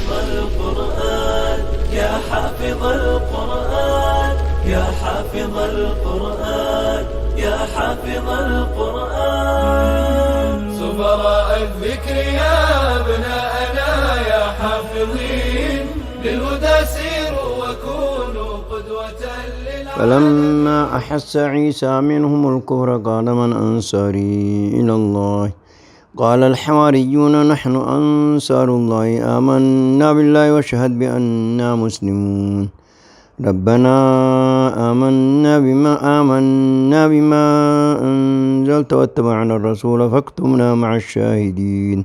حافظ القرآن، يا حافظ القرآن، يا حافظ القرآن، يا حافظ القرآن. سفراء الذكر يا أبناءنا يا حافظين، للهدى سيروا وكونوا قدوة للعالمين. فلما أحس عيسى منهم الكفر قال من أنصاري إلى الله؟ قال الحواريون نحن أنصار الله، آمنا بالله واشهد بأننا مسلمون. ربنا آمنا بما أنزلت واتبعنا الرسول فاكتبنا مع الشاهدين.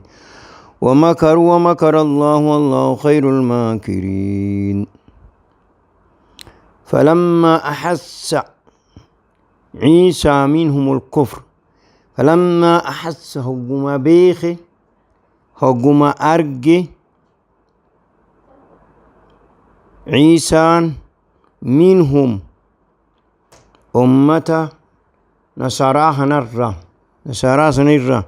ومكروا ومكر الله والله خير الماكرين. فلما أحس عيسى منهم الكفر، فلما أحس hogguma beeke، hogguma arge، عيسى منهم ummata nasaaraa kanarra، nasaaraa sanirra،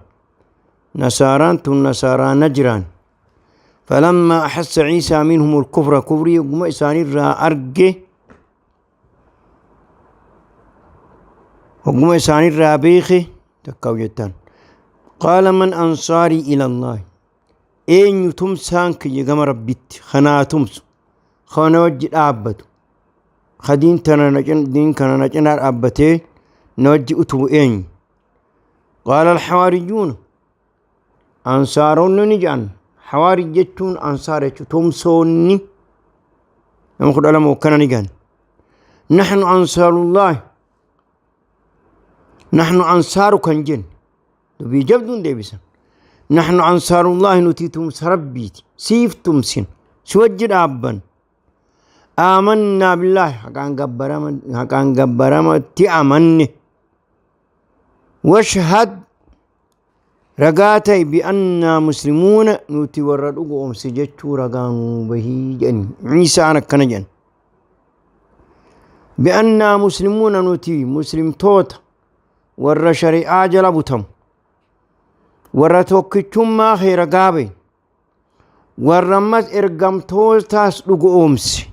nasaaraan tun nasaaraa Najraan. فلما أحس عيسى منهم الكفر، kufrii hogguma isaanirraa arge، hogguma isaanirraa beeke takkaa'u jettaan، قال من أنصاري إلى الله، eenyu tumsaan kiyya gama Rabbitti kanaa tumsu، kana wajji dhaabbatu، kadiin tana diin kana na cinaa dhaabbatee na wajji utubu eenyu? قال الحواريون، ansaaronni ni jedhan. Hawaari jechuun ansaar jechuun tumsoonni nama 12 hokkana ni jedhan: نحن أنصار الله، نحن أنصار kan jenne dubbii jabduun deebisan. نحن أنصار الله، nuti tumsa Rabbiiti، siif tumsin، si wajji dhaabban. آمنا بالله، haqaan gabbaramatti amanne. واشهد، ragaa ta'e، بأننا مسلمون، nuti warra dhugu oomse jechuu ragaa nuu bahii jedhani. Ciisaan akkana jedhan: بأننا مسلمون، nuti muslimtoota warra shari'aa jala butamu، warra tokkichummaa kee ragaa bahe، warra ammas ergamtootaas dhugu oomse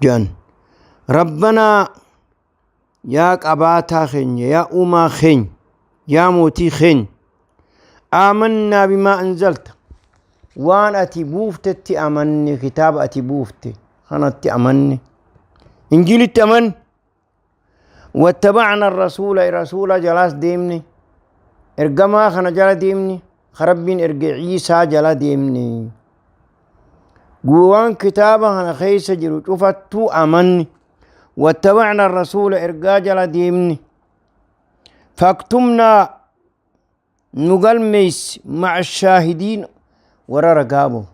jedhan. ربنا، yaa qabaataa keenya، yaa uumaa keenya، yaa mootii keenya، آمنا بما أنزلت، waan ati buuftetti amanne، kitaaba ati buufte kanatti amanne، injiilitti amanne. واتبعنا الرسول، rasuula jalaas deemne، ergamaa kana jala deemne، Rabbiin erge Ciisaa jala deemne، waan kitaaba kana keessa jiru cufattuu amanne. واتبعنا الرسول، ergaa jala deemne. فاكتبنا، nu galmeeysi، مع الشاهدين، warra ragaa bahu،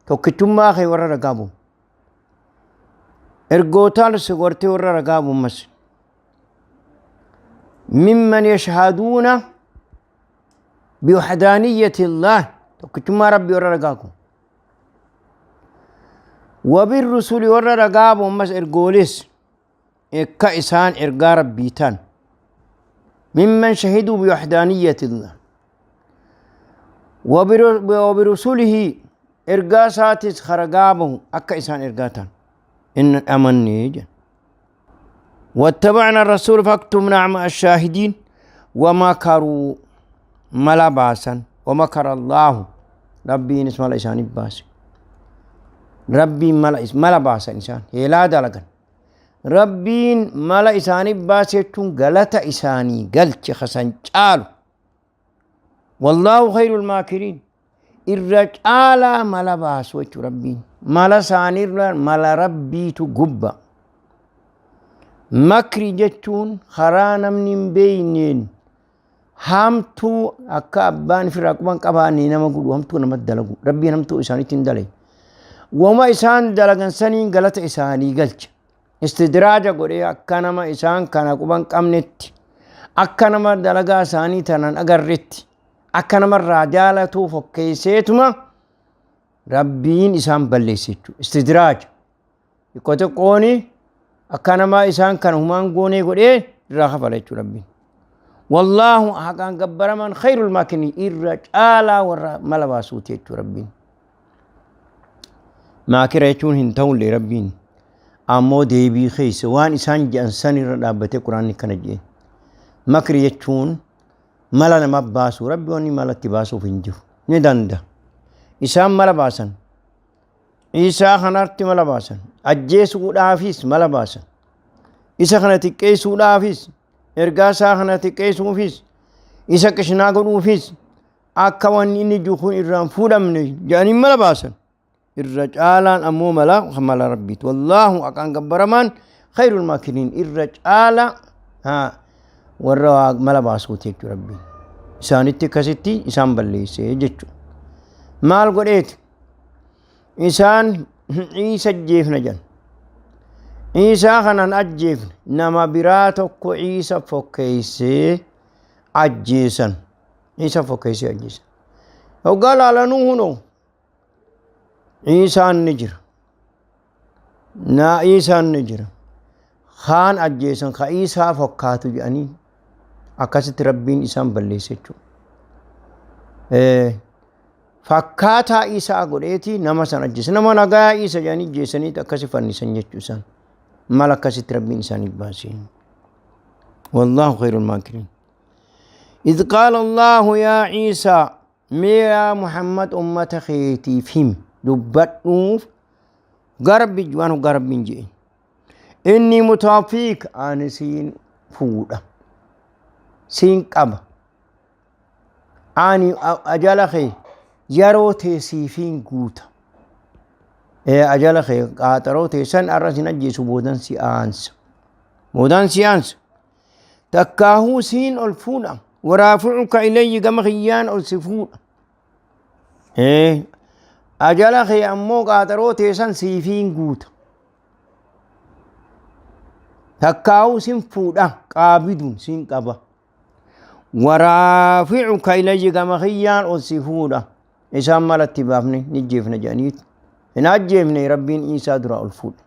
tokkichummaa kee warra ragaa bahu، ergootaan si gortee warra ragaa bahu mas ممن يشهدون بوحدانية الله، tokkichummaa Rabbii warra ragaa bahu، وبالرسل، warra ragaa bahu mas ergooles akka isaan ergaa Rabbii tan. ممن شهدوا بوحدانية الله وبرسله، ergaa isaatis ragaa bahu akka isaan ergaa tan in amanne jedhan. واتبعنا الرسول فاكتبنا مع الشاهدين. ومكروا، mala baasan، ومكر الله، Rabbiinis mala isaanii baase. Rabbiin mala baasan، isaan heelaa dalagan، Rabbiin mala isaanii baase jechuun galata isaanii galche kasan caalu. والله خير الماكرين، irra caalaa mala baasu jechuu. Rabbiin mala isaaniirra mala Rabbiitu gubba. Makri jechuun karaa namni hin beeyneen hamtuu akka abbaan ofirraa quban qabaanne nama godhu, hamtuu namatti dalagu. Rabbiin hamtuu isaaniitti hin dalage. Wama isaan dalagan saniin galata isaanii galcha. Istidraaja godhee akka nama isaan kana quban qabnetti, akka nama dalagaa isaanii tanan agarretti, akka namarraa jaalatuu fokkeesseetuma Rabbiin isaan balleesse jechuudha. Istidraaja xiqqoo xiqqooni akka nama isaan kana humaan goonee godhee irraa kafala jechuudha Rabbiin. والله, haqaan gabbaraman، خير الماكرين, irra caalaa warra mala baasuuti jechuudha Rabbiin. Maakira jechuun hin ta'ullee Rabbiin ammoo deebii keessa waan isaan jedhan san irra dhaabbatee Quraanni kana jedhe. Makri jechuun mala nama baasu, Rabbi wanni mala itti baasuuf hin jiru. Ni danda'a. Isaan mala baasan. Isaa kanatti mala baasan. Ajjeesuudhaafis mala baasan. Isa kana xiqqeessuudhaafis, ergaa isaa kana xiqqeessuufis, isa qishnaa godhuufis akka wanni inni jiru kun irraan fuudhamne jedhanii mala baasan. Irra caalaan ammoo mala mala Rabbiiti. Wallaahu haqaan gabbaramaan khayrul maakiriin irra caala warra waa mala baasuuti jechuudha Rabbiin. Isaanitti akkasitti isaan balleessee jechuudha. Maal godheeti? Isaan Iisa ajjeefna jedhan. Iisaa kanan ajjeefne nama biraa tokko Iisa fokkeessee ajjeesan. Iisa fokkeessee ajjeesan. Hoggaa laalanuu hunoo Iisaan ni jira. Naa Iisaan ni jira. Kaan ajjeesan ka Iisaa fokkaatu jedhanii akkasitti Rabbiin isaan balleesse jechuudha. Fakkaataa Iisaa godheeti nama san ajjeese. Nama nagaa Iisa jedhanii ajjeesanii akkasi fannisan jechuu isaan. Mala akkasitti Rabbiin isaaniif baase. Wallaahu khayrul maakiriin. إذ قال الله يا عيسى Mee yaa Muhammad ummata keetiif himi dubbadhuuf garbi waan hoggaa Rabbiin je'e. Inni mutawaffiik ani siin fuudha. Siin qaba. Ani ajala kee yeroo tee siifiin guuta. Ajala kee qaaxaroo tee san arra sin ajjeesu boodan si aansa. Boodaan si aansa. Takkaahuu siin ol fuudha. Waraafi'uka ilayyi gama kiyyaan ol si fuudha. Ajala kee ammoo qaaxaroo teessan siifiin guuta. Takkaahuu sin fuudha qaabiduun siin qaba. Waraafi'uka ilayyi gama kiyyaan ol si fuudha. Isaan malatti baafne ni jeefna jedhaniitu. Hin ajjeefne Rabbiin Iisaa dura ol fuudha.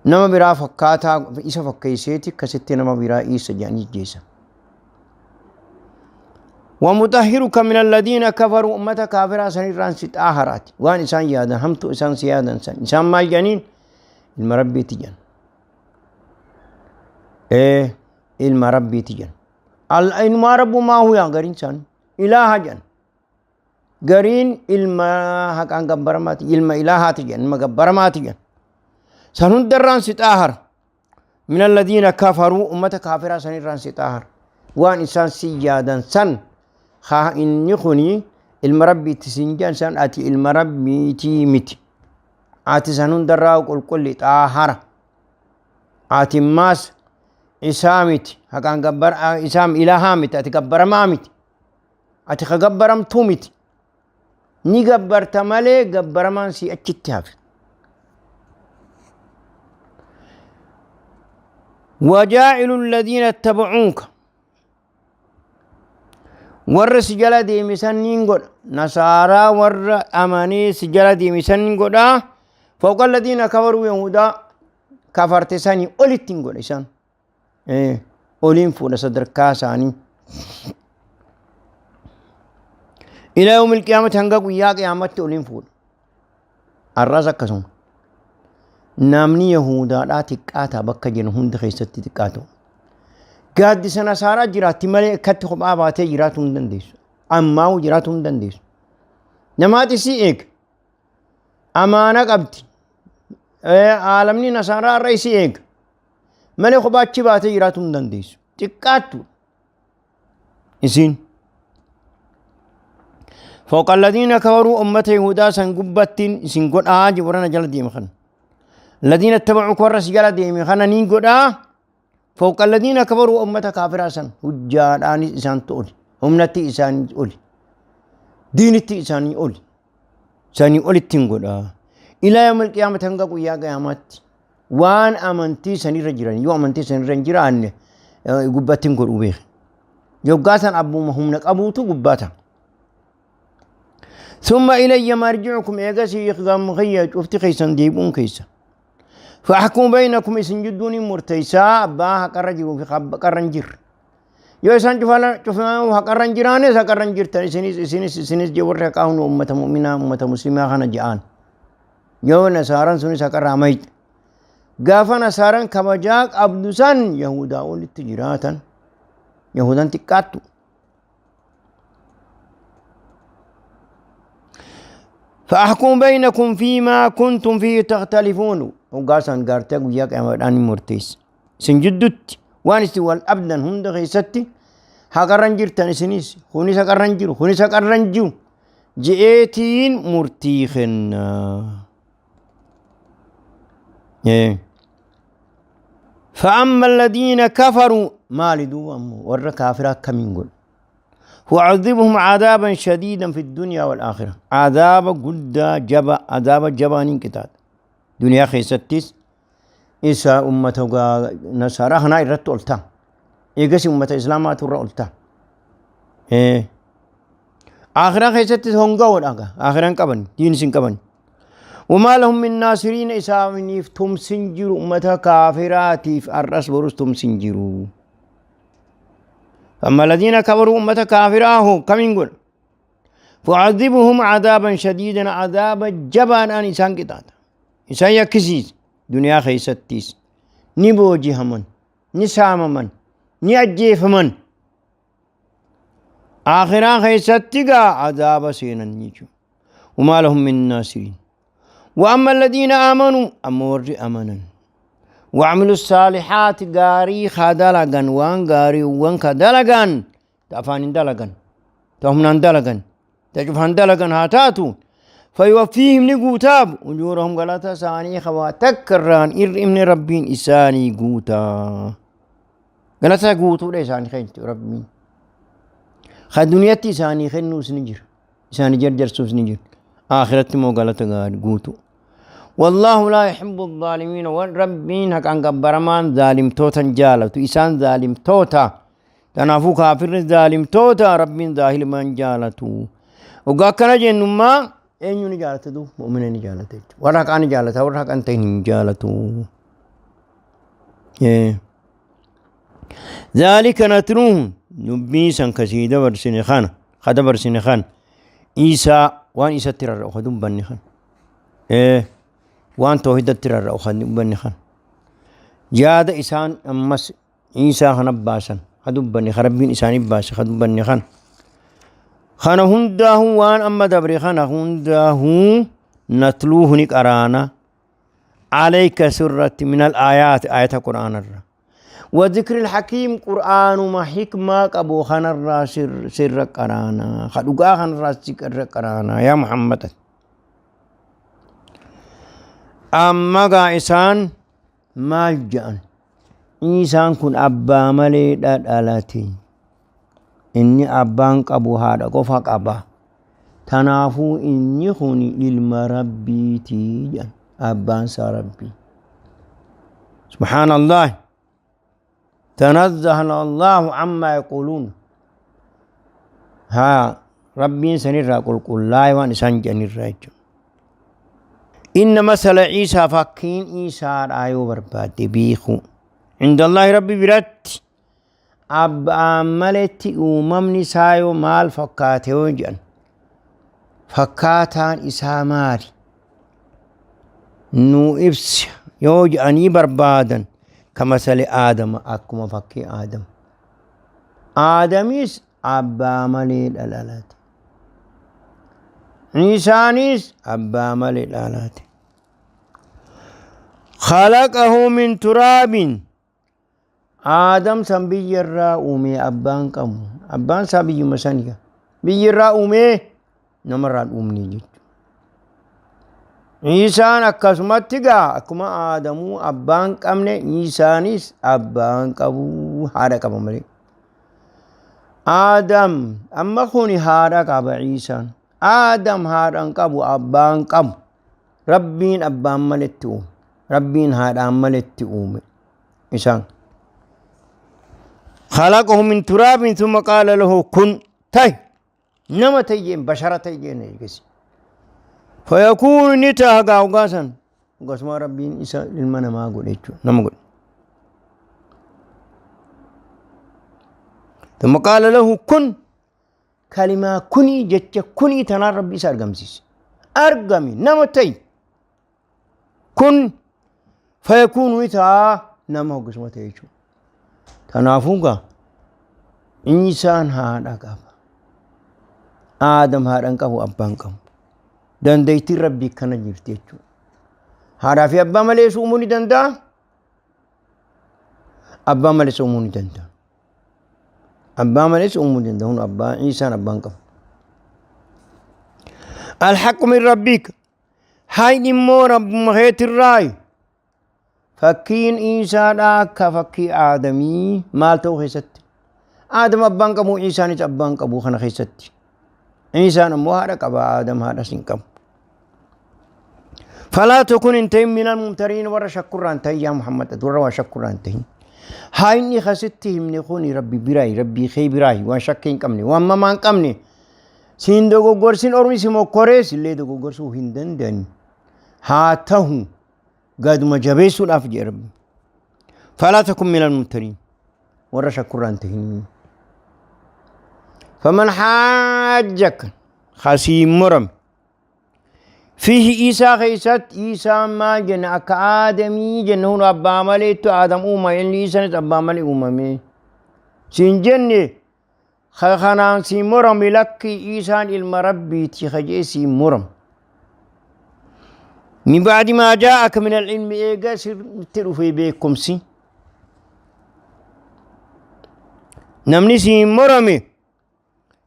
Nama biraa fakkaataa isa fakkeesseeti akkasitti nama biraa Iisa jedhanii ajjeesan. Wamutahhiruka min alladhiina kafaruu ummata kaafiraa san irraan si xaaharaati. Waan isaan yaadan hamtuu isaan si yaadan san isaan maal jedhaniin ilma Rabbiiti jedhan. Ee ilma Rabbiiti jedhan. Ilmaa Rabbumaa huyaa gariin isaanii ilaaha jedhan. Gariin ilma haqaan gabbaramaati, ilma ilaahaati jedhan, ilma gabbaramaati jedhan. San hundarraan si xaahara. Min alladhiina kafaruu ummata kaafiraa sanirraan si xaahara. Waan isaan si yaadan san haa inni kuni ilma Rabbiitti siin jedhan san ati ilma Rabbiitii miti. Ati san hundarraa qulqulli xaahara. Ati maas isaa miti haqaan gabbar isaa ilaahaa miti ati gabbaramaa miti. Ati ka gabbaramtuu miti. Ni gabbarta malee gabbaramaan sii achitti hafe. Wajaa'ilu alladhiina ittabacuuka. Warra si jala deeme sanniin godha. Nasaaraa warra amanee si jala deeme sanniin godha. Fawqa alladhiina kafaruu yahudaa kafarte sanii olitti hin godha isaan. Oliin fuudha sadarkaa isaanii. Ilaa yoomil qiyaamatti hanga guyyaa qiyaamatti oliin fuudha. Har'as akkasuma. Namni Yahudaadhaa xiqqaataa bakka jiran hunda keessatti xiqqaatu. Gaaddisa Nasaaraa jiraatti malee akkatti kophaa baatee jiraatuu hin dandeessu. Ammaa'uu jiraatuu hin dandeessu. Namaati si eega. Amaana qabdi. Aalamni Nasaaraa har'a isi eega. Malee kophaa achi baatee jiraatuu hin dandeessu. Xiqqaattu isiin. Fooqa alladhiina kafaruu ummata Yihudaa san gubbattiin isin godhaa jedhu warra na jala deeme kana. Alladhiina ittaba'uu warra si jala deeme kana niin godhaa. Fooqa alladhiina kafaruu ummata kaafiraa san hujjaadhaanis isaantu oli. Humnatti isaanii oli. Diinitti isaanii oli. Isaanii olitti hin godhaa. Ilaa yawmal qiyaamati hanga guyyaa qiyaamaatti. Waan amantii sanirra jiran yoo amantii sanirra hin jiraanne gubbatti hin godhu beeki. Yoggaa san abbuma humna qabuutu gubbaa ta'a. Summa ilayya marji'ukum eegasii gama kiyya cufti keessan deebi'uun keessa. Fa'ahkumu baynakum isin jidduun hin murteessaa abbaa haqarra jiruu fi haqarra hin jirre. Yoo isaan cufaa haqarra hin jiraanes haqarra hin jirtan isinis isinis isinis jee warri haqaa hunda ummata mu'minaa ummata muslimaa kana je'aan. Yoo nasaaraan sunis haqarraa mayxe. Gaafa nasaaraan kabajaa qabdu san Yahudaa olitti jiraatan. Yahudaan xiqqaattu. فأحكم بينكم فيما كنتم فيه تختلفون. وقاسا قارتا قياك أمران مرتيس سنجدت وانستي والأبدن هند غيستي هقرن جرتان سنيس خونيس هقرن جرو خونيس هقرن جو جئتين مرتيخن. فأما الذين كفروا ما لدوا ور كافرات كمين قل وعذبهم عذابا شديدا في الدنيا والآخرة. عذاب قد جبا عذاب جبان كتاب دنيا خيستيس إسا أمة نصارى هنا يرتو ألتا إيجس أمة إسلامات الرألتا. إيه آخرة خيستيس هونغا والآخرة آخرة كبن دين سن كبن. وما لهم من ناصرين إسا من يفتم سنجر أمة كافرات في الرأس برستم سنجروا. أما الذين كفروا أمة كافراه كم يقول فعذبهم عذابا شديدا عذاب جبان أن إنسان كتات إنسان يكسيس دنيا خيستيس نبوجي همن نسام من نعجيف من آخرا خيستيقا عذاب سينا نيجو وما لهم من ناصرين. وأما الذين آمنوا أما ورد أمنا وعملوا الصالحات غاري خدلغن وان غاري وان خدلغن تفانين دلغن تهمنان دلغن تجفان دلغن هاتاتو فيوفيهم نغوتاب أجورهم غلطة ساني خواتكران إر إمن ربين إساني غوتا غلطة غوتو ليساني خينت ربين خدنيتي ساني خنوس نجر إساني جرجر سوس نجر آخرت مو غلطة غوتو. والله لا يحب الظالمين والربين هك أن قبرمان ظالم توتا جالتو إسان ظالم توتا تنافو كافر ظالم توتا ربين ظاهل من جالتو وقاكنا جنما أين نجالتو دو مؤمن نجالتو ورحك أن جالتو ورحك أن تين جالتو. ذلك نتروه نبيسا كسيدة برسين خان خدا برسين خان إيسا وان إيسا ترى أخذون بني خان وان توحيد ترى أخذون بني خان جاد إسان أمس إيسا خنباسا خدوب بني خربين إسان إباس خدوب بني خان خان هنده وان أما دبري خان هنده نتلوه نكرانا عليك سرة من الآيات آية القرآن الرّ وذكر الحكيم قرآن ما حكمة أبو خان الرّ سر سر قرانا خدوغا خان الرّ سر قرانا يا محمد. أما قائسان ما جان إنسان كن أبا ملي دالاتي إني أبان أبو هذا قفاك أبا تنافو إني خوني إلما ربي تيجان أبان سربي. سبحان الله تنزه الله عما يقولون. ها ربي سنرى قل قل لا وان سنجن الرجل. إن مثل عيسى فكين عيسى آيو برباد بيخو عند الله ربي برت أب عملت أمم نسايو مال فكاته وجن فكاتان إسا مالي نو إبس يوج أني بربادا كمثل آدم أكما فكي آدم آدميس أبا ملي الألالات عيسانيس أبا ملي الألالات خلقه من تراب آدم سن بيّرا أومي أبان كم أبان سبي مسانيا بيّرا أومي نمران أومني جت عيسان أكسمتيجا أكما آدمو أبان كمني عيسانيس أبان كبو هذا كممري آدم أما خوني هذا كاب عيسان آدم هذا كبو أبان كم ربين أبان ملتو ربين هذا ملتو عيسان خلقه من تراب ثم قال له كن تي نما تيجين بشرة تيجين فيكون نتاه قاسا قسم ربين إسا للمنا ما أقول إيش نما أقول ثم قال له كن كلمة كني جت كني تنار ربي إسا أرقمسيس أرقمي نما تي Kun fayakuunu ni ta'a nama hoggasuma ta'e jechuudha. Kanaafuu gaa Iisaan haadha qaba. Aadam haadha hin qabu abbaa hin qabu. Dandeettiin Rabbii akkana jirti jechuudha. Haadhaa fi abbaa malees uumuu ni danda'a. Abbaa malees uumuu ni danda'a. Abbaa malees uumuu ni danda'a. Kun abbaa Iisaan abbaa hin qabu. Alhaqqu min rabbiika. Hayni immoo rabbuma keetirraayi. Fakkiin Iisaadhaa akka fakkii Aadamii maal ta'uu keessatti? Aadam abbaan qabu, Iisaanis abbaan qabu kana keessatti. Iisaan ammoo haadha qaba, Aadam haadhas hin qabu. Falaa takun hin ta'in minal mumtariin warra shakkurraa hin ta'in yaa Muhammad ati warra waa shakkurraa hin ta'in. Haayni kasitti himne kuni rabbi biraayi rabbii kee biraayi waan shakkii hin qabne waan mamaa hin qabne siin dogoggorsin ormi si mokkoree sillee dogoggorsuu hin danda'ani. Haa ta'u gaduma jabeessuudhaaf jedhe rabbi. Falaa takun minal mumtariin warra shakkurraa hin ta'in. Faman haajjaka kasiin morame. Fiihi Iisaa keessatti Iisaan maal jenna akka Aadamii jenna hun abbaa maleettu Aadam uumame inni Iisaanis abbaa malee uumame. Siin jenne kanaan siin morame lakki Iisaan ilma Rabbiiti kajee siin morame. Min ba'di maa jaa'aka min al-ilmi eega sirriitti dhufee beekumsi. Namni siin morame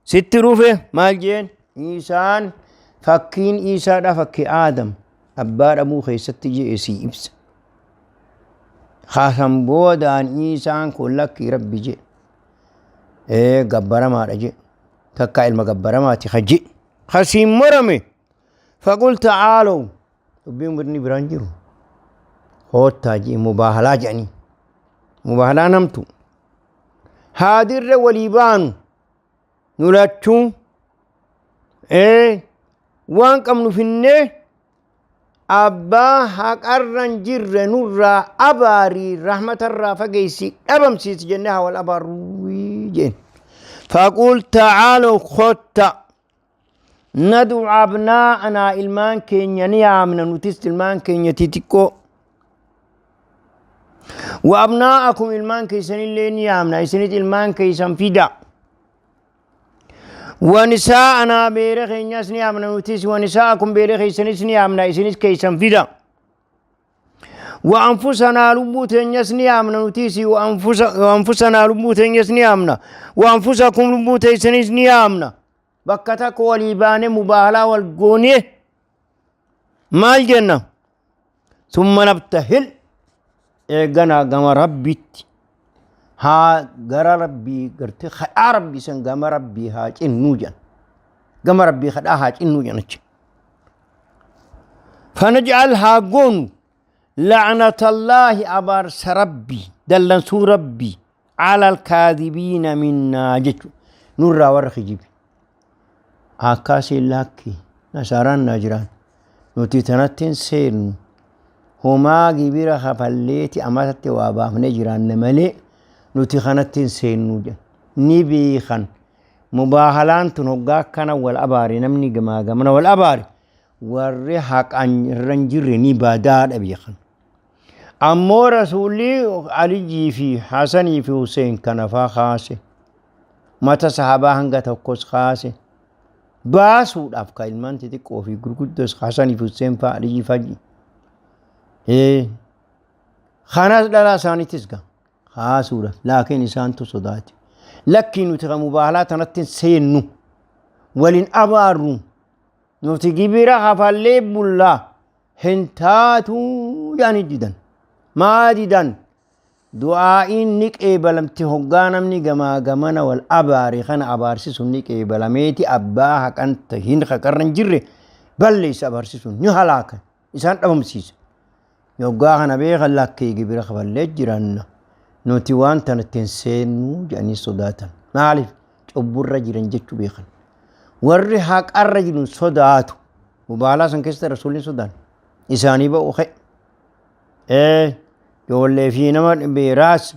sitti dhufe maal jeen Iisaan fakkiin Iisaadha fakkii Aadam abbaa dhabuu keessatti je'e sii ibsa. Haasan boodaan Iisaan kun lakkii rabbi je'e. Ee gabbaramaadha je'e. Takkaa ilma gabbaramaati ka je'e. Ka siin morame faqul ta'aalow dubbiin birni biraan jiru. Koottaa je'e mubaahalaa je'anii. Mubaahalaan hamtu. Haadirra walii baanu nu lachuu ee waan qabnu finnee abbaa haqarra hin jirre nurraa abaarii rahmatarraa fageessi dhabamsiisi jennee haa wal abaarruu jeen. Faquul ta'aaloo kotta nadu abnaa'anaa ilmaan keenya ni yaamna nutis ilmaan keenya xixiqqoo. Wa abnaa'akum ilmaan keessanillee ni yaamna isinis ilmaan keessan fida. Wa nisaa'anaa beera keenyas ni yaamna nutis wa nisaa'akum beera keessanis ni yaamna isinis keessan fida. Wa anfusanaa lubbuu teenyas ni yaamna nutis wa anfusanaa lubbuu teenyas ni yaamna wa anfusakum lubbuu teessanis ni yaamna. Bakka takka walii baanee mubaahalaa wal goonee maal jenna? Summa nabtahil eeganaa gama rabbitti haa gara rabbii gartee kadhaa rabbii san gama rabbii haa cinnuu jedhan. Gama rabbii kadhaa haa cinnuu jedhan achi. Fanaj'al haa goonu la'natallaahi abaarsa rabbii dallansuu rabbii alal kaadibiina minnaa jechuudha. Nurraa warra kijibe. Akkaasiin lakki nasaaraan naa jiraan. Nuti tanatti hin seennu. Homaa gibira kafalleeti amatatti waa baafnee jiraanna malee nuti kanatti hin seennu jedhan. Ni beekan. Mubaahalaan tun hoggaa akkana wal abaare namni gamaa gamana wal abaare warri haqaan irra hin jirre ni badaadha beekan. Ammoo rasuulli Aliyyii fi Hasanii fi Hussein kana faa kaase. Mata sahabaa hanga tokkos kaase. Baasuudhaaf ka ilmaan xixiqqoo fi gurguddos Hasanii fi Hussein faa Aliyyii faa. Ee kanas dhalaa isaaniitis gaa kaasuudhaaf laakiin isaantu sodaate. Lakkii nuti kan mubaahalaa tanatti hin seennu waliin abaarru nuti gibira kafallee bullaa. Hin taatuu jedhanii didan. Maa didan? Du'aa'iin ni qeebalamti hoggaa namni gamaa gamana wal abaare kana abaarsisuun ni qeebalameeti abbaa haqan tahin haqarra hin jirre balleessa abaarsisuun ni halaaka isaan dhabamsiisa. Hoggaa kana beekan lakkii gibira kafallee jiranna nuti waan tanatti hin seennuu jedhanii sodaatan. Maaliif cubburra jiran jechuu beekan. Warri haqarra jiru sodaatu. Mubaalaa san keessatti rasuulli hin sodaanne. Isaanii ba'u ka'e. Ee ijoollee fi nama beeraas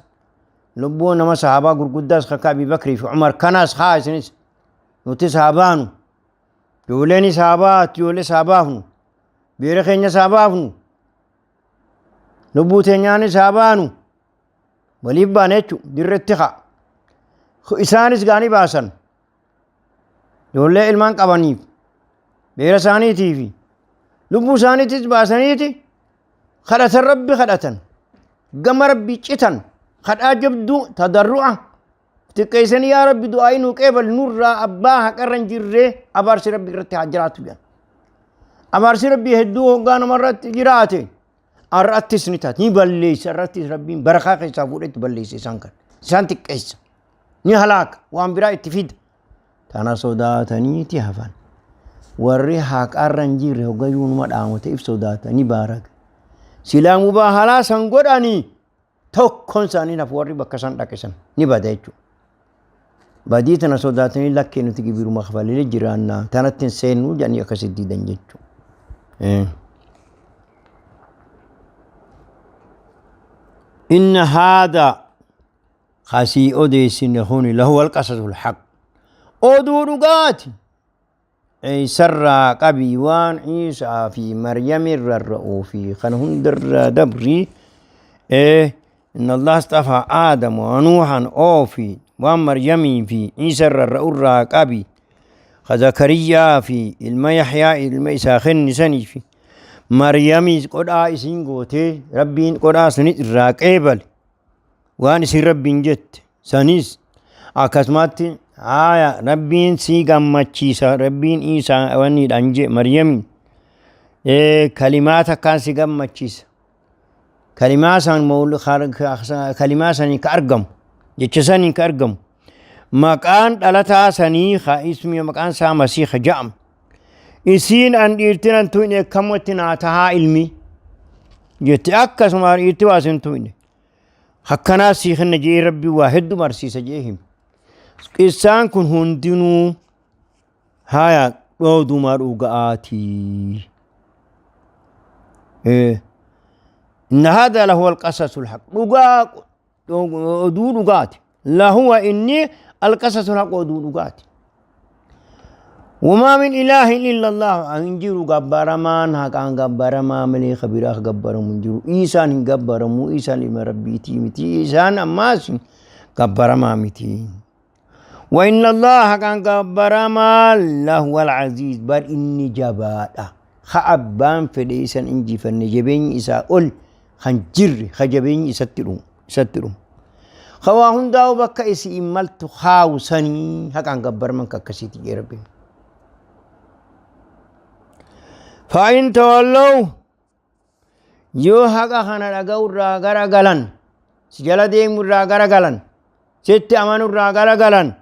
lubbuu nama sahaabaa gurguddaas akka Abii Bakrii fi Umar kanaas haa isinis nutis haa baanu. Ijoolleen isaa baatu ijoollee isaa baafnu. Beera keenya isaa baafnu. Lubbuu teenyaanis haa baanu. Waliif baane jechuudha. Dirretti haa. Isaanis gaanii baasan. Ijoollee ilmaan qabaniif beera isaaniitiifi lubbuu isaaniitis baasaniiti kadhatan rabbi kadhatan gama rabbi citan kadhaa jabduu tadarru'a xiqqeessanii yaa rabbi du'aayii nuu qeebal nurraa abbaa haqarra hin jirree abaarsi rabbi irratti haa jiraatu jedhan. Abaarsi rabbii hedduu hoggaa namarratti jiraate har'attis ni taati ni balleessa har'attis rabbiin barakaa keessaa fuudhetti balleessa isaan kan isaan xiqqeessa ni halaaka waan biraa itti fida. Tana sodaataniiti hafan. Warri haqarra hin jirre hoggayyuu numa dhaamote if sodaatanii baaraga. Silaa mubaahalaa san godhanii tokkoon isaanii nafu warri bakka san dhaqe san ni bada jechuudha. Badii tana sodaatanii lakkee nuti gibiruma kafalee jiraannaa tanatti hin seennuu jedhanii akkasitti didan jechuudha. Inna haada kasii odeessine kuni lahu alqasasul haq. Oduu dhugaati. Eessarraa qabii waan Iisaa fi Maryamirra ra'uu fi kana hundarraa dabrii inna Allah astafaa Aadam wa Nuuhan oofi waan Maryamii fi Iisarra ra'urraa qabi ka Zakariyaa fi ilma Yaxyaa ilma isaa kennisanii fi Maryamiis qodhaa isiin gootee Rabbiin qodhaa sunis irraa qeebale. Waan isin Rabbiin jette sanis akkasumatti haaya Rabbiin sii gammachiisa Rabbiin Iisaa wanniidhaan jee Maryamiin kalimaa takkaan si gammachiisa kalimaa san kalimaa sanii ka argamu jecha sanii ka argamu maqaan dhalataa sanii ka ismi maqaan isaa masiiha ja'amu isiin an dhiirtin an tuyne akkamatti naa tahaa ilmi jette akkasuma dhiirti waa isin tuyne akkanaa sii kenna jee rabbi waa hedduu barsiisa jee hime qissaan kun hundinuu haya dhoodumaa dhuga'aatii inna haadaa lahuwa alqasasul haq dhugaa oduu dhugaati lahuwa inni alqasasul haq oduu dhugaati Wamaa min ilaahin illa Allah hin jiru gabbaramaan haqaan gabbaramaa malee ka biraa ka gabbaramu hin jiru. Iisaan hin gabbaramu, Iisaan ilma Rabbiitii miti, Iisaan ammaas gabbaramaa miti. Wa inna Allah haqaan gabbaramaa lahuwal aziiz bar inni jabaadha. Ka abbaan fedhe isan injifanne jabeenyi isaa ol kan jirre ka jabeenyi isatti dhumu. Isatti dhumu. Ka waa hundaa'u bakka isiin maltu kaawu sanii haqaan gabbaraman ka akkasiiti jee Rabbiin. Fa'in tawallaw yoo haqa kana dhaga'u irraa gara galan si jala deemu irraa gara galan sitti amanu irraa gara galan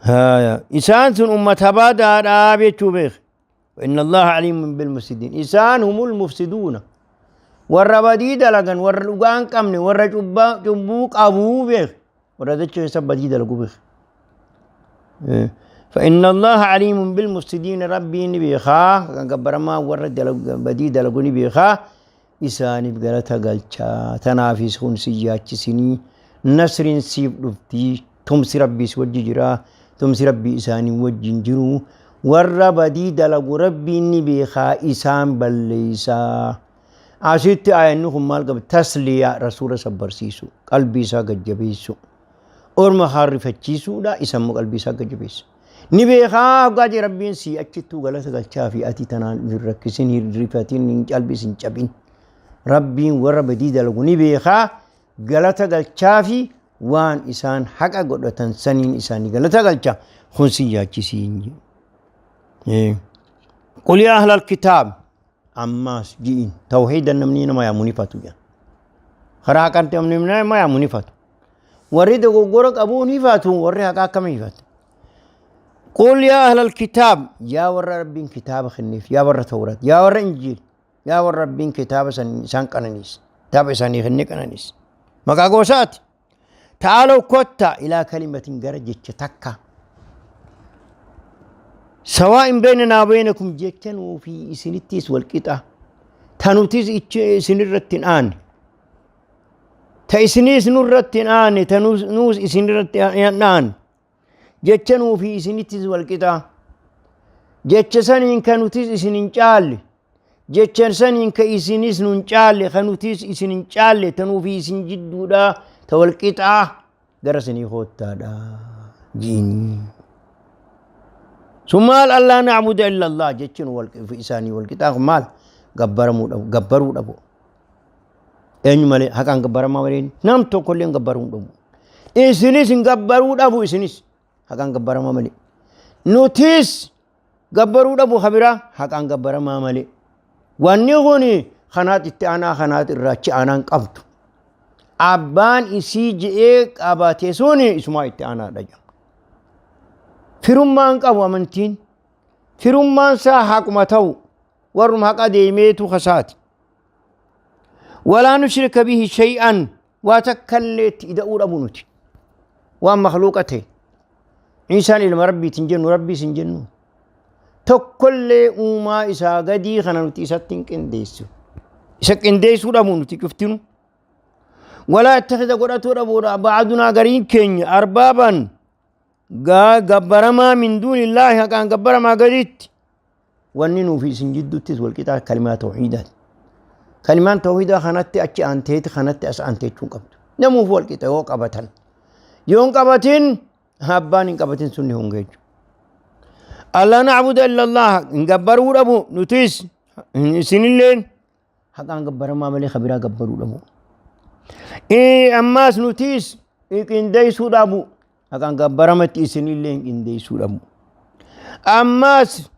Haya. Isaan sun ummata badaadhaa jechuu beek. Inna Allaha aliimun bil mufsidiin. Isaan humul mufsiduuna. Warra badii dalagan, warra dhugaa hin qabne, warra cubbuu qabuu beek. Warra dachee keessa badii dalagu beek. فإن الله عليم بالمفسدين ربي نبيخا gabbaramaa warra badii dalagu ni beekaa isaaniif galata galchaa tanaafis kun si yaachisinii nasriin siif dhuftii tumsi rabbii si wajji jiraa tumsi rabbii isaanii wajjin jiru warra badii dalagu rabbiin ni beekaa isaan balleeysaa asitti aayanni kun maal qaba tasliyaa rasuula sabbarsiisu qalbii isaa gajjabeessu orma haarrifachiisuudha isa immoo qalbii isaa gajjabeessa ni beekaa hoggaa jee rabbiin sii achittuu galata galchaa fi ati tanaan hin rakkisin hin rifatin hin qalbii hin cabin rabbiin warra badii dalagu ni beekaa galata galchaa fi waan isaan haqa godhatan saniin isaanii galata galcha kun si yaachisiin jedhe. Qul yaa ahlal kitaab ammaas ji'iin tawhiida namni nama yaamu ni fatu jedha. Karaa haqaan namni nama yaamu ni fatu. Warri dogoggora qabuu ni fatu warri haqaa akkam hifatu. Qul yaa ahlal kitaab yaa warra rabbiin kitaaba kenneef yaa warra tawraat yaa warra injiil yaa warra rabbiin kitaaba isaan qananiis kitaaba isaanii kennee qananiis maqaa goosaati. Ta'aalaw kottaa ilaa kalimatin gara jecha takka. Sawaa'in beynanaa beynakum jecha nuu fi isinittis wal qixa. Ta nutis isinirratti hin aanne. Ta isiniis nurratti hin aanne, ta nuus isinirratti hin aanne. Jecha nuu fi isinittis wal qixa. Jecha saniin kan nutis isin hin caalle. Jechan saniin ka isinis nun caalle, ka nutis isin hin caalle, tanuufi isin jidduudha ta walqixaa gara isinii koottaadha jiini. Sun maal? Allaa na'buda illa Allah jechuun isaanii walqixaa kun maal? Gabbaramuu dhabu, gabbaruu dhabu. Eenyu malee? Haqaan gabbaramaa malee nam tokkollee hin gabbaruu hin dhabu. Isinis hin gabbaruu dhabu, isinis haqaan gabbaramaa malee. Nutis gabbaruu dhabu ka biraa haqaan gabbaramaa malee. Wanni kun kanaat itti aanaa, kanaat irraa achi aanaan qabdu. Abbaan isii je'ee qabate sun isumaa itti aanaadha jedhama. Firummaan qabu amantiin. Firummaan isaa haquma ta'u, warruma haqa deemeetu kasaati. Walaa nushrika bihi shay'an, waa takkallee itti ida'uu dhabu nuti. Waan makhluuqa ta'e. Iisaan ilma Rabbiiti hin jennu, Rabbiis hin jennu. Tokkollee uumaa isaa gadii kana nuti isatti hin qindeessu. Isa qindeessuu dhabu nuti cuftinu. Walaa ittakhidha godhatuu dhabuudha ba'adunaa gariin keenya arbaaban gabbaramaa min duunillaahi haqaan gabbaramaa gaditti. Wanni nuufi isin jidduuttis walqixaa kalimaa tawhiidaati. Kalimaan tawhiidaa kanatti achi aanteeti kanatti as aantee jechuun qabdu. Namuuf walqixa yoo qabatan. Yoo hin qabatin, abbaan hin qabatin sunni honga jechuudha. Allaa na'buda illa Allah, hin gabbaruu dhabu nutis isinilleen haqaan gabbaramaa malee ka biraa gabbaruu dhabu. Ammaas nutis qindeessuu dhabu, haqaan gabbaramatti isinillee hin qindeessuu dhabu. Ammaas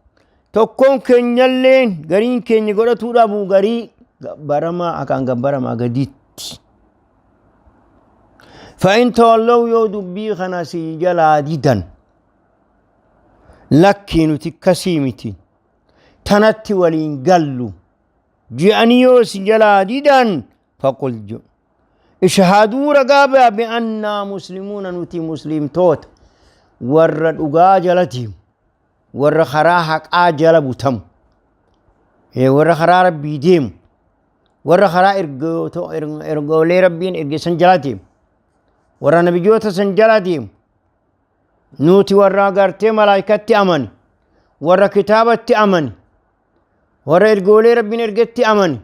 tokkoon keenyallee gariin keenya godhatuu dhabu garii gabbaramaa haqaan gabbaramaa gaditti. Fa'in tawallow, yoo dubbii kana si jalaa didan, lakkii nuti akkasii miti, tanatti waliin gallu je'anii yoo si jalaa didan, faqul jedhu, ishhaduu, ragaa baya, bi'annaa muslimuuna, nuti muslimtoota warra dhugaa jala deemu, warra karaa haqaa jala butamu, warra karaa Rabbii deemu, warra karaa ergoolee Rabbiin erge san jala deemu, warra nabiyyoota san jala deemu, nuti warra gartee malaayikatti amani, warra kitaabatti amani, warra ergoolee Rabbiin ergetti amani,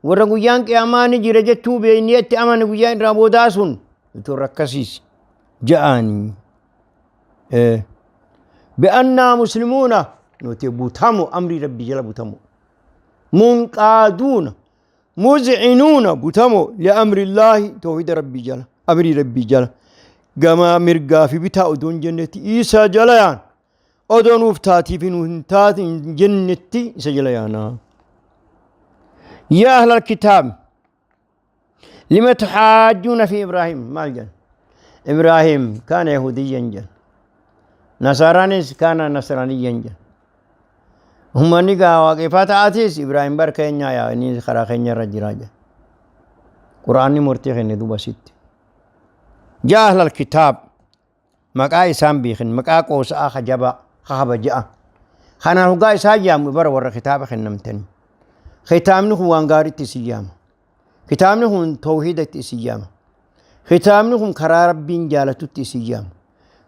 warra guyyaan qiyaamaa ni jira jechuu beeyniyetti amani, guyyaa irraa boodaa sun nuti warra akkasiis ja'anii. Bi'annaa muslimuuna, nuti butamu, amrii Rabbii jala butamu, munqaaduuna muzcinuuna, butamo li'amri Illaahi, tawhida Rabbii jala, amrii Rabbii jala gamaa mirgaa fi bitaa odoo hin jennetti isa jala yaan, odoo nuuf taatii fi nu hin taate hin jennetti isa jala yaanaa. Yaa ahlal kitaab lima tuhaajjuuna fi Ibraahim? Maal jedhan? Ibraahim kaana yahudiyyan jedhan, nasaaraanis kaana nasraaniyyan jedhan. Uummanni gaa waaqeffataatis Ibraahim bar keenyaa yaa inni karaa keenya irra jiraa jedhan. Quraanni murtii kenne duuba sitti. Yaa ahlal kitaab, maqaa isaan beekin, maqaa qoosa'aa ka jabaa ka kabaja'a. Kanaan hoggaa isaa yaamu bara warra kitaaba kennamtanii. Kitaabni kun waan gaariitti isin yaama. Kitaabni kun tawhiidatti isin yaama. Kitaabni kun karaa Rabbiin jaalatutti isin yaama.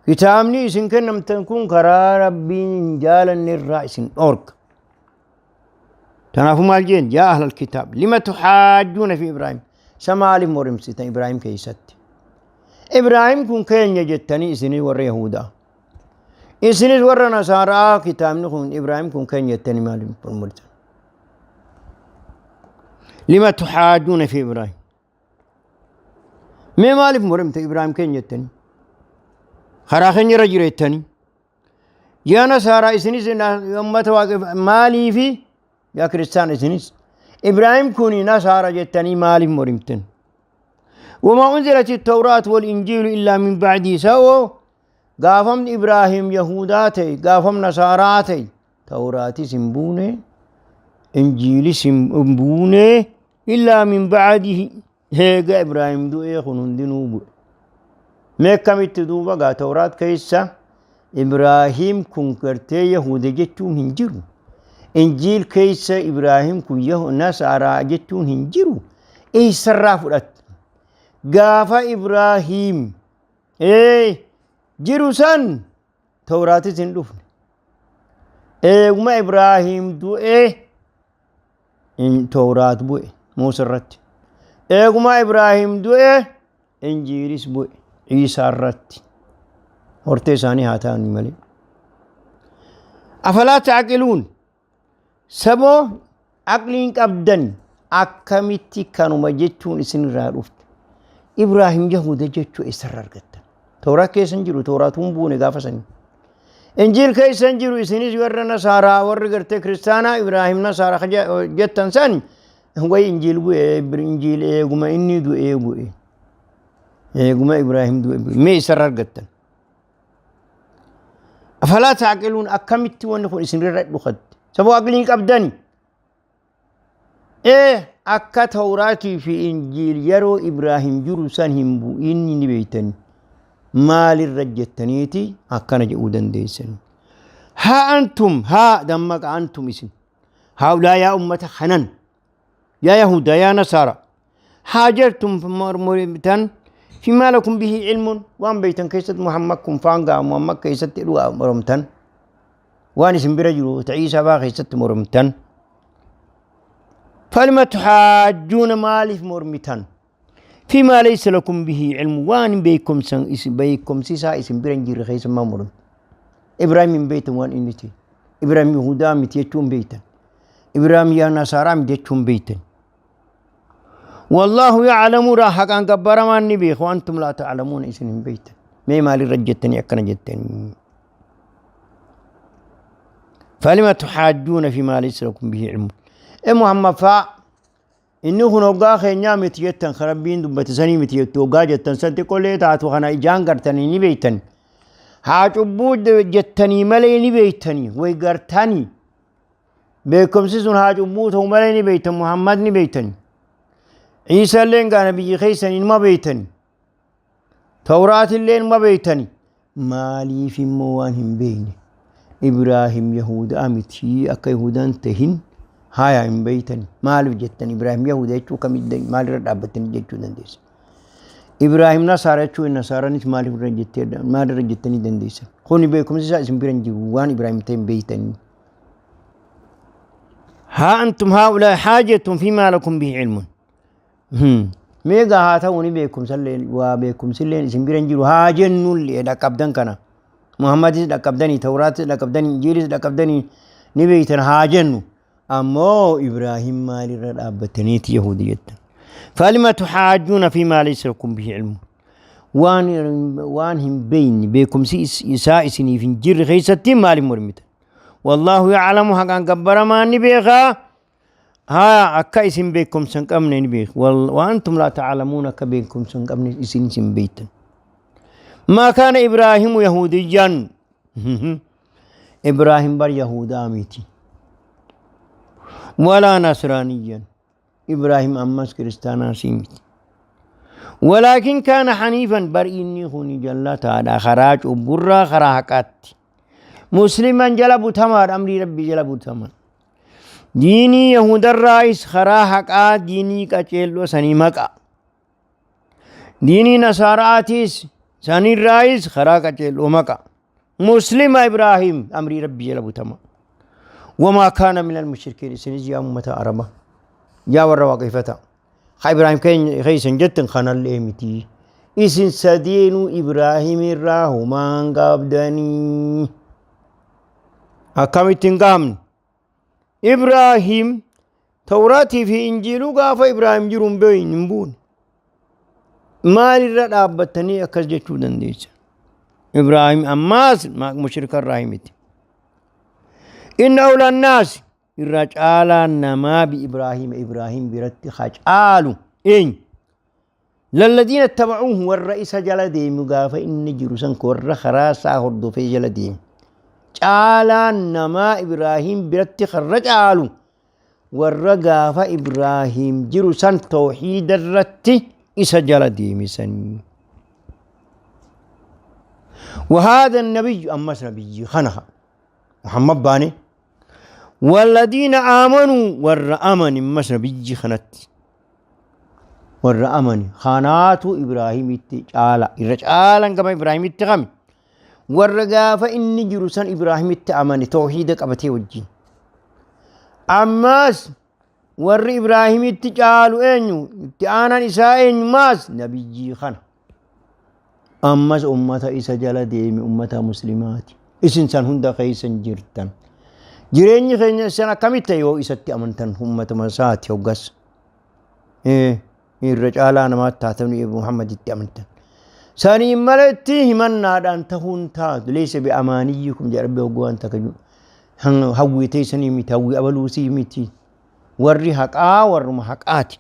Kitaabni isin kennamtan kun karaa Rabbiin hin jaalanne irraa isin dhoorka. Kanaafuu maal jeen? Yaa ahlal kitaab lima tuhaajjuuna fi Ibraahim, isa maaliif mormsitan Ibraahim keessatti? Ibraahim kun keenya jettanii, isinii warra Yahudaa, isinis warra Nasaaraa, kitaabni kun Ibraahim kun keenya jettanii maaliif mormsitan? Lima tuhaajjuuna fi Ibraahim, mee maaliif mormte Ibraahim keenya jettanii, karaa keenya irra jira jettanii? Yaa Nasaaraa, isinis ummata Waaqeffa maaliifi? Yaa Kiristaan, isinis Ibraahim kun Nasaara jettanii maaliif mormtan? Wamaa unzilati tawraat wal injiilu illaa min ba'dii sa'oo gaafamni Ibraahim Yahudaa ta'e, gaafam Nasaaraa ta'e, Tawraatis hin buune, Injiilis hin buune, illaa min ba'dihi, heega Ibraahim du'ee kun hundinuu bu'e. Mee akkamitti duuba gaa Tawraat keessa Ibraahim kun gartee Yahuda jechuun hin jiru? Injiil keessa Ibraahim kun Nasaaraa jechuun hin jiru. Eessarraa fudhatte? Gaafa Ibraahim jiru san Tawraatis hin dhufne. Eeguma Ibraahim du'ee Tawraat bu'e Muusa irratti. Eeguma Ibraahim du'e Injiilis bu'e Iisaa irratti. Hortee isaanii haa ta'an malee. Afalaa ta'aqiluun saboo aqliin qabdan akkamitti kanuma jechuun isinirraa dhufte. Ibraahim Yahuda jechuu eessarra argattan? Tooraa keessa hin jiru, tooraatu hin buune gaafa sanii. Injiil keessa hin jiru, isinis warra Nasaaraa, warri gartee kiristaanaa Ibraahim Nasaaraa jettan san way Injiil bu'e, Injiil eeguma inni du'ee bu'e. Eeguma Ibraahim du'e bu'e. Mee eessarra argattan? Afalaa taaqiluun akkamitti wanni kun isinirra dhukatte? Saboo aqlii qabdani. Ee akka Tawraatii fi Injiil yeroo Ibraahim jiru san hin bu'in ni beektani. Maalirra jettaniiti akkana jedhuu dandeessani. Haa antum haa dammaqa antum isin. Haulaa yaa ummata kanan. Yaa Yahuda yaa Nasaara. Haajartum mormitan fimaa lakum bihi ilmun waan beektan keessatti Muhammad kun faangaa Muhammad keessatti dhugaa moromtan. Waan isin bira jiru ta Iisaa faa keessatti moromtan. Falima tuhaajjuuna maaliif mormitan? Fimaa laysa lakum bihi ilmu waan beekumsan isin beekumsi isaa isin bira hin jirre keessa maa moromtan? Ibraahim hin beektan waan inni ta'e. Ibraahim Yihudaa miti jechuun beektan. Ibraahim yaa Nasaaraa miti jechuun beektan. Wallaahu ya'lamu raa haqaan gabbaramaan ni beeku antum laa ta'lamuuna isin hin beektan. Mee maalirra jettanii akkana jettanii? Falima tuhaajjuuna fi maa laysa lakum bihi ilmu. E Muhammad faa inni kun hoggaa keenyaa miti jettan kan rabbiin dubbate sanii miti jettu hoggaa jettan san xiqqollee taatu kana ijaan gartanii ni beektan. Haa cubbuu jettanii malee ni beektanii way gartanii. Beekumsi sun haa cubbuu ta'u malee ni beektan Muhammad ni beektan. Iisa illee gaana biyyi keessanii numa beektan. Tawraat illee numa beektan. Maaliif immoo waan hin beekne? Ibraahim Yahudaa miti akka Yahudaan tahin haya hin beektan. Maaliif jettan Ibraahim Yahuda jechuu kamitti maalirra dhaabbattanii jechuu dandeessa? Ibraahim Nasaara jechuun Nasaaranis maaliif irra jettee maalirra jettanii dandeessan? Kuni beekumsi isaa isin bira hin jiru waan Ibraahim ta'e hin beektanii. Haa antum haa'ulaa haajattum fi maa lakum bihi ilmun. Meegaa haa ta'u ni beekumsallee waa beekumsilleen isin bira hin jiru haa jennullee dhaqqabdan kana. Muhammadis dhaqqabdanii Tawraatis dhaqqabdanii Injiilis dhaqqabdanii ni beektan haa jennu. Ammoo Ibraahim maalirra dhaabbataniiti Yahuudi jettan. Falima tuhaajjuuna fi maa laysa lakum bihi ilmu. Waan waan hin beekne beekumsi isaa isiniif hin jirre keessatti maaliif mormitan? Wallaahu ya'lamu haqaan gabbaramaan ni beekaa. Haa akka isin beekumsa hin qabne ni beeku. Wa antum laa ta'lamuun akka beekumsa hin qabne isin isin beektan. Maa kaana Ibraahimu Yahudiyyaan. Ibraahim bar Yahudaa miti. Walaa Nasraaniyyan. Ibraahim ammas kiristaanaa sii miti. Walaakin kaana haniifan bar inni kuni jallataadha karaa cubburraa karaa haqaatti. Musliman jala butamaadha amrii rabbii jala butaman. Diinii Yahudarraayis karaa haqaa diinii qaceelloo sanii maqa. Diinii Nasaaraatiis sanirraayis karaa qaceelloo maqa. Muslima Ibraahim amrii rabbii jala butama. Wamaa kaana minal mushrikiin isinis yaa ummata Araba yaa warra waaqeffata. Ka Ibraahim keeysan jettan kanallee miti. Isin sadeenuu Ibraahim irraa homaan qabdanii. Akkamitti hin qabne? Ibraahim Tawraatii fi Injiiluu gaafa Ibraahim jiru hin beekne hin buune. Maalirra dhaabbattanii akkas jechuu dandeessa? Ibraahim ammaas mushrika irraa miti. Inna awla naas irra caalaan namaa bi Ibraahim Ibraahim biratti ha caalu eenyu? Lalladiina tabacuuhu warra isa jala deemu gaafa inni jiru san warra karaa isaa hordofee jala deemu. Caalaan namaa Ibraahim biratti karra caalu warra gaafa Ibraahim jiru san tawhiida irratti isa jala deeme sanii. وهذا النبي أمس نبي خنها محمد باني والذين آمنوا ور أمن أمس نبي خنت ور أمن خاناتو إبراهيم تعالى إرجالا كما إبراهيم اتغم ور غاف إني جرسان إبراهيم اتأمن توحيدك أبتي وجين أمس Warri Ibraahimitti caalu eenyu? Itti aanaan isaa eenyu? Maas nabiyyii kana. Ammas ummata isa jala deeme, ummata muslimaati. Isin san hunda keeysan jirtan. Jireenyi keenya isin akkamitti yoo isatti amantan ummatuma isaati hoggas. Irra caalaa namaatti taatanii Muhammaditti amantan. Saniin maletti himannaadhaan tahuun taatu. Leessa bi amaaniyyikum jedha Rabbi hogguu waan takka jiru. Hawwii teessanii miti, hawwii abaluusii miti. Warri haqaa warruma haqaati.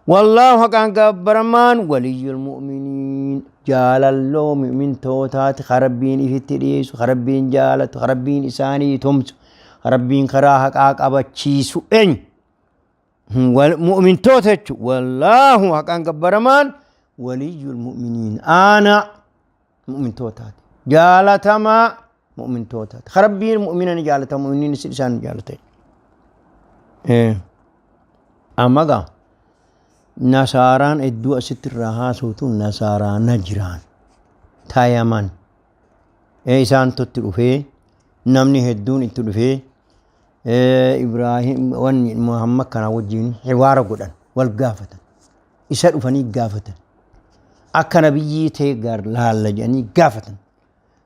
Wallaahu haqaan gabbaramaan waliyyul mu'miniin, jaalalloo mu'mintootaati, ka Rabbiin ifitti dhiyeessu, ka Rabbiin jaalatu, ka Rabbiin isaanii tumsu, ka Rabbiin karaa haqaa qabachiisu eenyu? Mu'mintoota jechuudha. Wallaahu haqaan gabbaramaan waliyyul mu'miniin, aanaa mu'mintootaati. Jaalatamaa mu'mintootaati. Ka Rabbiin mu'mina ni jaalata, mu'miniin isaan ni jaalata. Amma gaa nasaaraan hedduu asitti irraa haasoftu, nasaaraa Najiraan tayaman isaantu itti dhufee, namni hedduun itti dhufee Ibraahim wanni Muhammad kana wajjin hiwaara godhan, wal gaafatan, isa dhufanii gaafatan, akka nabiyyii ta'e gar laalla jedhanii gaafatan.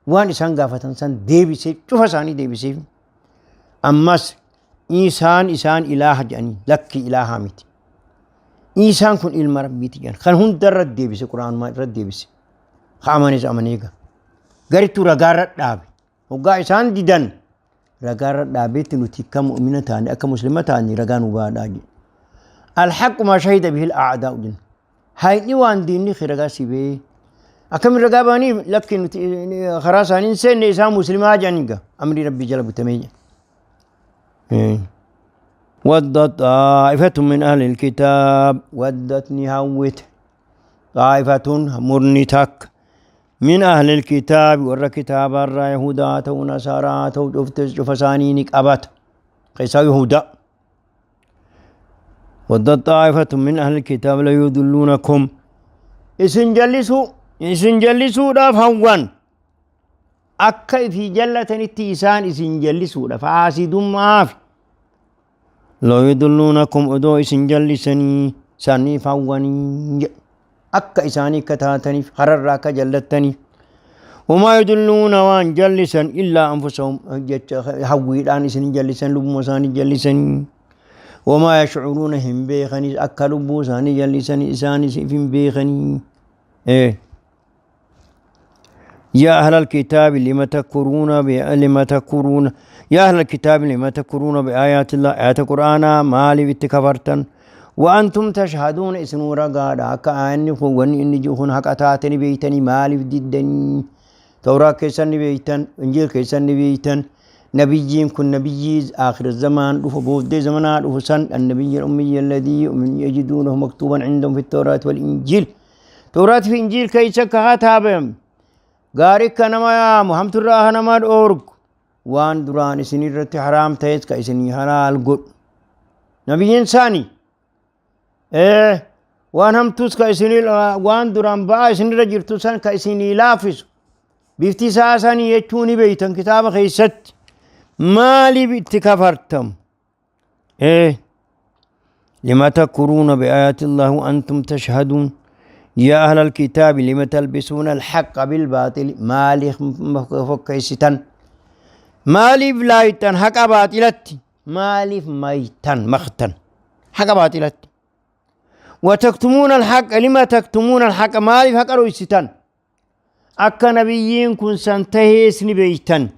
Waan isaan gaafatan san deebisee, cufa isaanii deebisee. Ammas isaan ilaaha jedhanii, lakki, ilaahaa miti, isaan kun ilma Rabbiiti jedhan. Kan hundarra deebise, quraanuma irra deebise. Ka amanes amanee, ga garittuu ragaarra dhaabe. Hoggaa isaan didan ragaarra dhaabeetti, nuti akka mu'mina taane, akka muslima taane ragaa nu baadhaa jedhe. Alhaqu maa shahida bihil a'daa'u jenna. Hayni waan diinni kee ragaa si bee. Akkamiin ragaa baanii? Lakki, nuti karaa isaanii hin seenne, isaan muslimaa jedhanii gaa amrii Rabbii jala butamee jedha. ودت طائفة من أهل الكتاب، ودت ni hawwite، طائفة murni takka، من أهل الكتاب warra kitaabarraa, Yahudaa ta'u, Nasaaraa ta'u, cuftes cufa isaanii ni qabata, keessaa Yahudaa. ودت طائفة من أهل الكتاب ليضلونكم isin jallisuudhaaf hawwan, akka ifii jallatanitti isaan isin jallisuudhaaf haasidummaaf. ليضلونكم odoo isin jallisanii saniif hawwanii jedhe, akka isaanii akka taataniif, hararraa akka jallattaniif. وما يضلون waan jallisan إلا أنفسهم jecha hawwiidhaan isin jallisan, lubbuma isaanii jallisanii. وما يشعرون hin beekanii, akka lubbuu isaanii jallisanii isaanis hin beekanii. يا أهل الكتاب لم تكفرون لم تكفرون، يا أهل الكتاب لم تكفرون بآيات الله، آيات القرآن maaliif itti kafartan؟ وأنتم تشهدون isinuu ragaadha, akka aayanni kun wanni inni jiru kun haqa taatanii beeytanii maaliif diddanii? Tawraa keessan ni beeytan, Injiil keessan ni beeytan, nabiyyiin kun nabiyyii آخر الزمان dhufu, booddee zamanaa dhufu san, النبي الأمي الذي يؤمن يجدونه مكتوبا عندهم في التوراة والإنجيل، توراة fi Injiil keessa katabame, gaarii akka nama yaamu, hamturraa nama dhoorgu, waan duraan isin irratti haraam ta'es ka isinii halaal godhu nabiyyiin isaanii, waan hamtuus ka isinii, waan duraan ba'aa isinirra jirtu san ka isinii laaffisu bifti isaa sanii jechuu ni beeytan kitaaba keessatti, maaliif itti kafartam? لم تكفرون بآيات الله وأنتم تشهدون؟ يا أهل الكتاب لم تلبسون الحق بالباطل maaliif fokkeessitan? Maaliif laayittan haqa baaxilatti? Maaliif maytan maktan haqa baaxilatti? وتكتمون الحق، لم تكتمون الحق maaliif haqa dhoysitan? Akka nabiyyiin kun san tahees ni beeytan.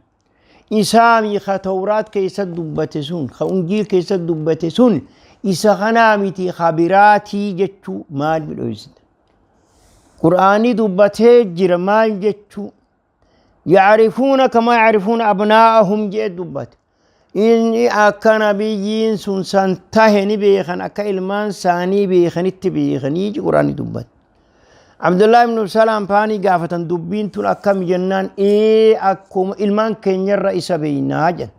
Isaami ka Tawraat keessa dubbate sun, ka Injiil keessa dubbate sun isa kanaa miti, ka biraatii jechuu maaliif dhoysitan? Qur'aanii dubbatee jira maal jechuu? يعرفون كما يعرفون أبناءهم jee dubbate. Inni akka nabiyyiin sun san tahe ni beekan, akka ilmaan isaanii beekanitti beekanii quraanni dubbate. Abdullahi ibn Salaam faanii gaafatan, dubbiin tun akkam jennaan, ee, akkuma ilmaan keenyarra isa beeynaa jedhan.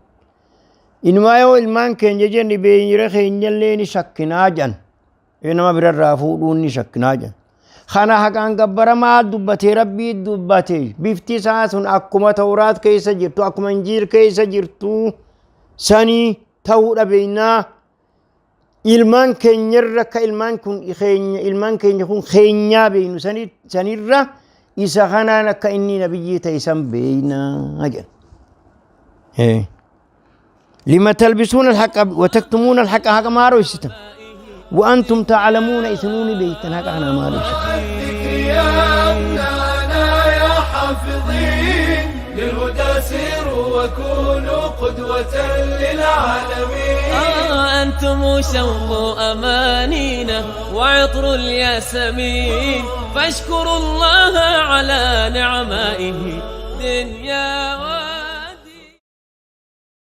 Inumaa yoo ilmaan keenya jenne beeyira keenyallee ni shakkinaa jedhan. Nama birarraa fuudhuun ni shakkinaa jedhan. Kana haqaan gabbaramaa dubbatee, Rabbii dubbate, bifti isaa sun akkuma Tawraat keessa jirtu, akkuma Injiil keessa jirtu sanii. ta'uudha beeynaa. Ilmaan keenyarra akka ilmaan kun keenya ilmaan keenya kun keenyaa beeynu sanirra isa kanaan akka inni nabiyyii ta'e san beeynaa jedha. لما تلبسون الحق وتكتمون الحق حق ما رويستم وأنتم تعلمون إثنون بيتن حق أنا ما رويستم. الذكر يا أبناءنا يا حافظين للهدى سيروا وكونوا قدوة للعالمين. أنتم شوق أمانينا وعطر الياسمين فاشكروا الله على نعمائه دنيا.